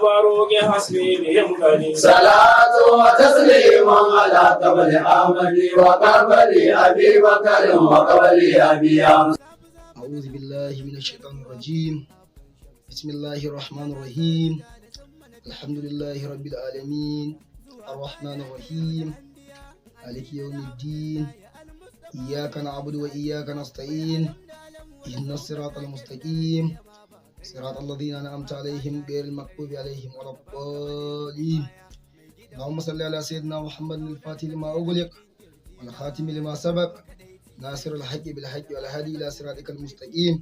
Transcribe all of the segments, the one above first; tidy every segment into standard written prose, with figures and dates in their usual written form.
فاروق حسبي بهم قليل. صلاة وتسليم على قبل أحمد وقبل أبي بكر وقبل أبي أمس. أعوذ بالله من الشيطان الرجيم. بسم الله الرحمن الرحيم. الحمد لله رب العالمين الرحمن الرحيم مالك يوم الدين إياك نعبد وإياك نستعين اهدنا الصراط المستقيم صراط الذين أنعمت عليهم غير المغضوب عليهم ولا الضالين. اللهم صل على سيدنا محمد الفاتح لما أغلق والخاتم لما سبق ناصر الحق بالحق والهادي إلى صراطك المستقيم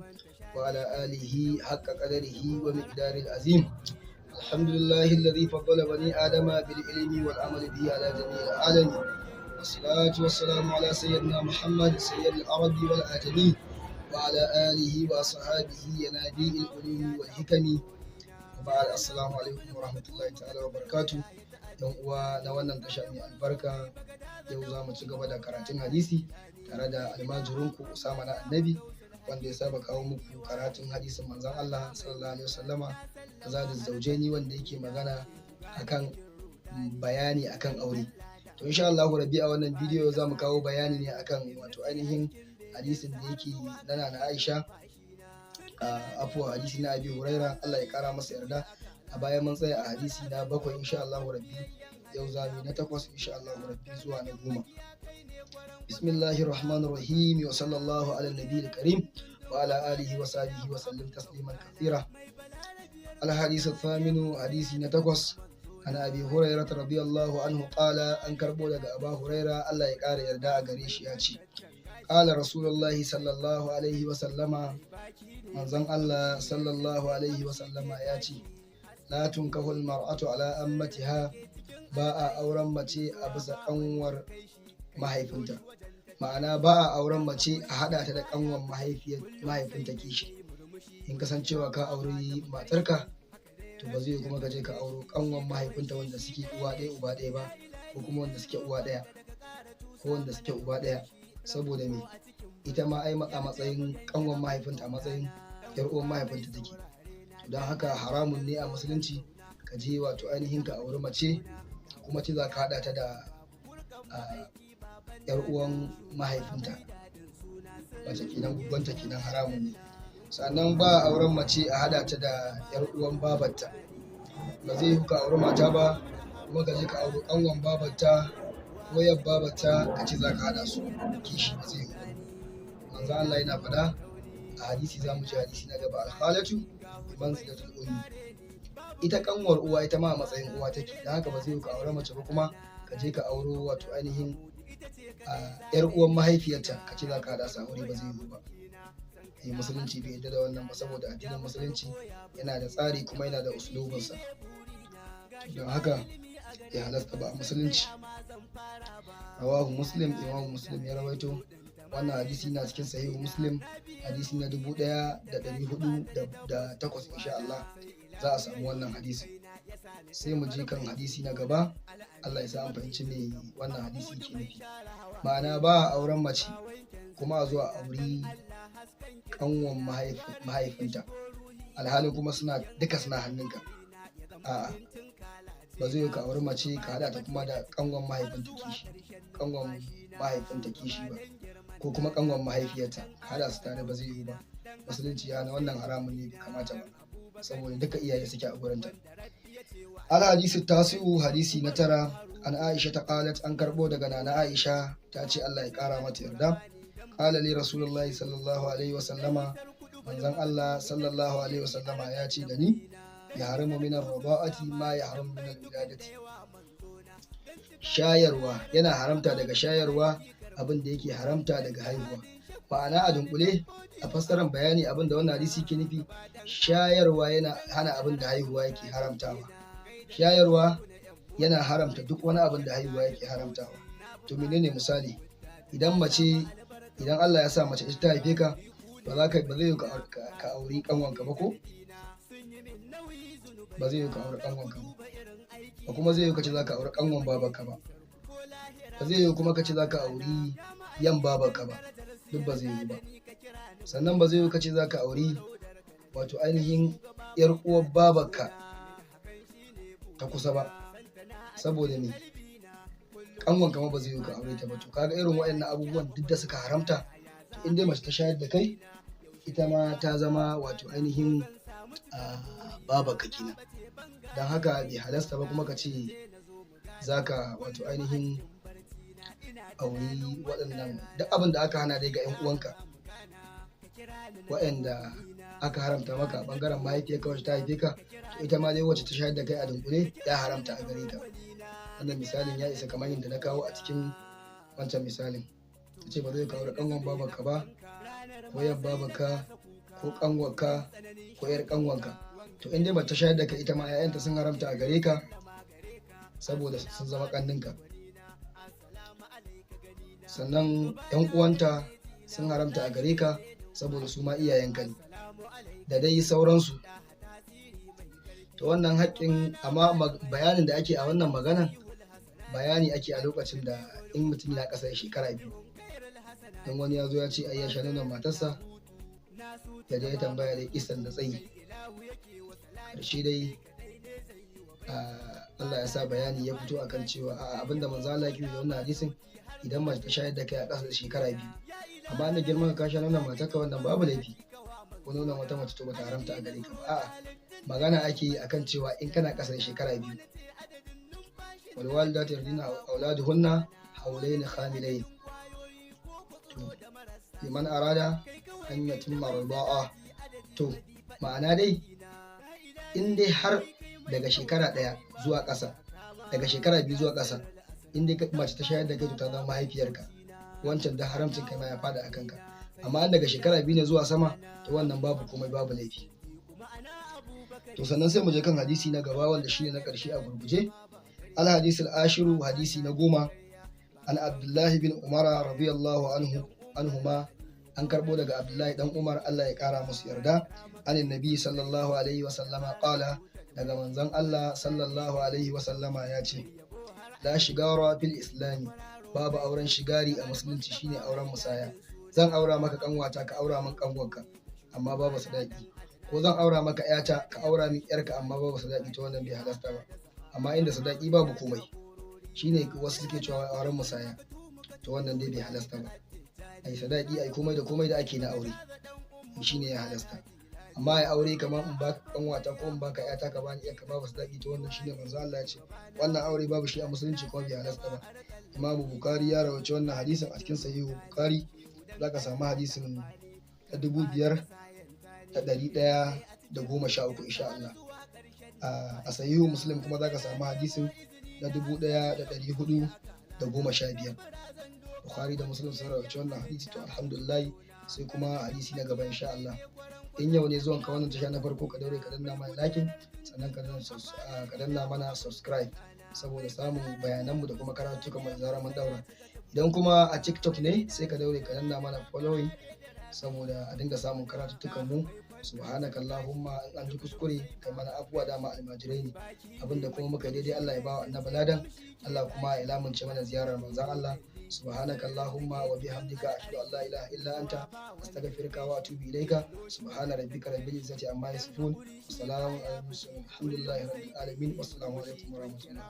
وعلى آله حق قدره ومقداره العظيم. الحمد لله الذي فضل بني آدم بالعلم والعمل به على جميع العالمين، والصلاة والسلام على سيدنا محمد سيد العرب والعجمين وعلى آله وأصحابه ينابيع العلوم والحكم. وبعد، السلام عليكم ورحمة الله تعالى وبركاته. Yan uwa na wannan tasha mai albarka, yau za mu ci gaba da karatun hadisi tare da almajirinku Usama na Annabi, wanda ya saba kawo muku karatun hadisin manzon Allah sallallahu alaihi wasallama Azadu Zaujeni, wanda yake magana akan bayani akan aure. To insha Allah rabbi, a wannan bidiyo za mu kawo bayani ne akan wato ainihin hadisin da yake nana na Aisha, afuwa, hadisi na Abi Huraira, Allah ya kara masa yarda. A baya mun tsaya a hadisi na 7. Insha Allah rabbi yau za mu yi na 8, insha Allah rabbi, zuwa na 10. Bismillahir rahmanir rahim, wa sallallahu ala nabiyil karim wa ala alihi wa sahbihi wa sallim tasliman kathira. Al hadith الثامن, hadisi na 8, an Abi Hurairah radiyallahu anhu qala, an karbo daga Aba Huraira, Allah ya kara yarda a gare shi, ya ce qala Rasulullahi sallallahu alaihi wa sallama, manzon Allah sallallahu alaihi wa sallama ya ce la tunkahu almar'atu ala ammatiha, ba a auren mace a bisa kanwar mahaifinta. Ma'ana, ba a auren mace a hada ta da kanwar mahaifinta kishi. In kasancewa ka auri matarka, to ba zai kuma ka je ka auro kanwar mahaifinta wanda suke uwa ɗaya uba ɗaya ba, ko kuma wanda suke uwa ɗaya ko wanda suke uba ɗaya. Saboda me? Ita ma ai a matsayin kanwar mahaifinta, a matsayin yar uwan mahaifinta take. Don haka haramun ne a musulunci ka je wato ainihin ka auri mace kuma ce za ka haɗa ta da yar uwan mahaifinta mace kenan, gugunta kenan, haramun ne. Sannan ba auren mace a haɗa ta da yar uwan babarta. Ba zai yi ka auri mata ba kuma ka je ka auri ƙanwan babarta ko yar babarta, ka ce za ka haɗa su kishi, ba zai yi ba. Manzo Allah yana faɗa a hadisi, za mu ji hadisi na gaba, al-khalatu manzilatul ummi, ita kanwar uwa ita ma a matsayin uwa take. Dan haka ba zai yi ka aure mace ba kuma ka je ka auro wato ainihin yar uwan mahaifiyarta, ka ce za ka haɗa su aure, ba zai yi ba. Eh, musulunci bai yarda da wannan ba, saboda addinin musulunci yana da tsari kuma yana da uslubinsa. Don haka ya halasta ba a musulunci. Rawahu Muslim, Imamu Muslim ya rawaito wannan hadisi, na cikin Sahihu Muslim, hadisi na 1408. Insha Allah za a samu wannan hadisi. Sai mu je kan hadisi na gaba. Allah ya sa an fahimci me wannan hadisi ke nufi. Ma'ana, ba a auren mace kuma a zuwa auri kanwan mahaifinta, alhalin kuma suna duka suna hannunka. A'a, ba zai ka auri mace ka hada ta kuma da kanwan mahaifinta kishi, kanwan mahaifinta kishi ba, ko kuma kanwan mahaifiyarta, ka hada su tare, ba zai yiwu ba. Musulunci ya na wannan, haramun ne, bai kamata ba, saboda duka iyaye suke a gurinta. Al hadisi tasi'u, hadisi na 9, an Aisha ta qalat, an karbo daga nana Aisha, ta ce, Allah ya kara mata yarda, qala li Rasulullahi sallallahu alaihi wa sallama, manzon Allah sallallahu alaihi wa sallama ya ce da ni, ya haramu min ar-rada'ati ma ya haramu min al-wiladati, shayarwa yana haramta daga shayarwa abin da yake haramta daga haihuwa. Ma'ana, a dunkule, a fassarar bayani, abin da wannan hadisi ke nufi, shayarwa yana hana abin da haihuwa yake haramtawa. Shayarwa yana haramta duk wani abin da haihuwa yake haramtawa. To menene misali? Idan mace, idan Allah ya sa mace ita ta haife ka, ba za ka, ba zai ka auri kanwanka ba, ko ba zai ka auri kanwanka ba, ba kuma zai yi ka ce za ka auri kanwan babarka ba, ba zai yi kuma ka ce za ka auri yan babarka ba, duk ba zai yi ba. Sannan ba zai yi ka ce za ka auri wato ainihin yar uwar babarka. ta kusa ba, saboda me? Kanwan kama ba zai yi ka aure ta ba. To kaga irin waɗannan abubuwan duk da suka haramta, to in dai mace ta shayar da kai, ita ma ta zama wato ainihin babarka kenan. Don haka bai halasta ba kuma ka ce za ka wato ainihin auri waɗannan. Duk abin da aka hana dai ga 'yan uwanka waɗanda aka haramta maka a ɓangaren mahaifiyarka wacce ta haife ka, to ita ma dai wacce ta shayar da kai a dunkule ya haramta a gare ka. Wannan misalin ya isa kamar yadda na kawo a cikin wancan misalin. Ta ce ba zai kawo da ƙanwan babarka ba, ko yar babarka, ko ƙanwarka, ko yar ƙanwanka. To in dai ba ta shayar da kai, ita ma 'ya'yanta sun haramta a gare ka saboda sun zama ƙanninka. Sannan 'yan uwanta sun haramta a gare ka saboda su ma iyayenka ne, da dai sauransu. To wannan haƙƙin, amma bayanin da ake a wannan maganan, bayani ake a lokacin da in mutum yana ƙasa da shekara 2. In wani ya zo ya ce ai ya sha nonon matarsa, ya je ya tambaya da kisan da tsayi. Ƙarshe dai Allah ya sa bayani ya fito akan cewa a abinda manzo Allah yake da wannan hadisin, idan mace ta shayar da kai a ƙasa da shekara 2. Amma na girman ka sha nonon matarka, wannan babu laifi, ko nonon wata mace, to bata haramta a gare ka ba. A'a, magana ake yi akan cewa in kana ƙasa da shekara 2. Wal walidatu yurdina auladuhunna hawlayn khamilayn, to liman arada an yatimma rida'a. To ma'ana dai in dai har daga shekara 1 zuwa ƙasa, daga shekara 2 zuwa ƙasa, in dai mace ta shayar da kai, to ta zama mahaifiyarka, wancan da haramcin kai ma ya fada a kanka. Amma in daga shekara 2 ne zuwa sama, to wannan babu komai, babu laifi. To sannan sai mu je kan hadisi na gaba, wanda shine na ƙarshe a gurguje. Al hadisul ashiru, hadisi na 10. An Abdullahi bin Umar radiyallahu anhu anhuma, an karbo daga Abdullahi dan Umar, Allah ya kara musu yarda. Anin nabi sallallahu alaihi wa sallama qala, daga manzon Allah sallallahu alaihi wa sallama ya ce: la shigara fil islami, babu auren shigari a musulunci. Shine auren musaya. Zan aura maka kanwata, ka aura min kanwarka, amma babu sadaki. Ko zan aura maka yata, ka aura min yarka, amma babu sadaki. To wannan bai halasta ba. Amma inda sadaki babu komai. Shine wasu suke cewa auren musaya. To wannan dai bai halasta ba. Ai sadaki, ai komai da komai da ake na aure, shine ya halasta. Amma ya aure kamar in baka kanwata ko in baka yata, ka bani yarka, babu sadaki, to wannan shine manzo Allah ya ce wannan aure babu shi a musulunci kuma bai halasta ba. Imamu Bukhari ya rawaci wannan hadisin a cikin Sahihu Bukhari. Zaka samu hadisin ta 5113 insha Allah. A Sahihu Muslim kuma zaka samu hadisin na 1415. Bukhari da Muslim sun rawaci wannan hadisi. To alhamdulillah, sai kuma hadisi na gaba insha Allah. In yau ne zuwan ka wannan tasha na farko, ka daure ka danna mana like, sannan ka danna mana subscribe saboda samun bayananmu da kuma karatukan mu da zarar mun daura. Idan kuma a TikTok ne, sai ka daure ka danna mana following saboda a dinga samun karatuttukan mu. Subhanaka allahumma, in an ji kuskure kai mana afuwa, dama almajirai ne. Abinda kuma muka daidai, Allah ya bawa annabi ladan, Allah kuma ya lamunce mana ziyarar manzon Allah. Subhanaka allahumma wa bihamdika, ashhadu an la ilaha illa anta, astaghfiruka wa atubu ilaika. Subhana rabbika rabbil izzati amma yasifun, wa salamun alal mursalin, alhamdulillahi rabbil alamin, wassalamu alaikum wa rahmatullah.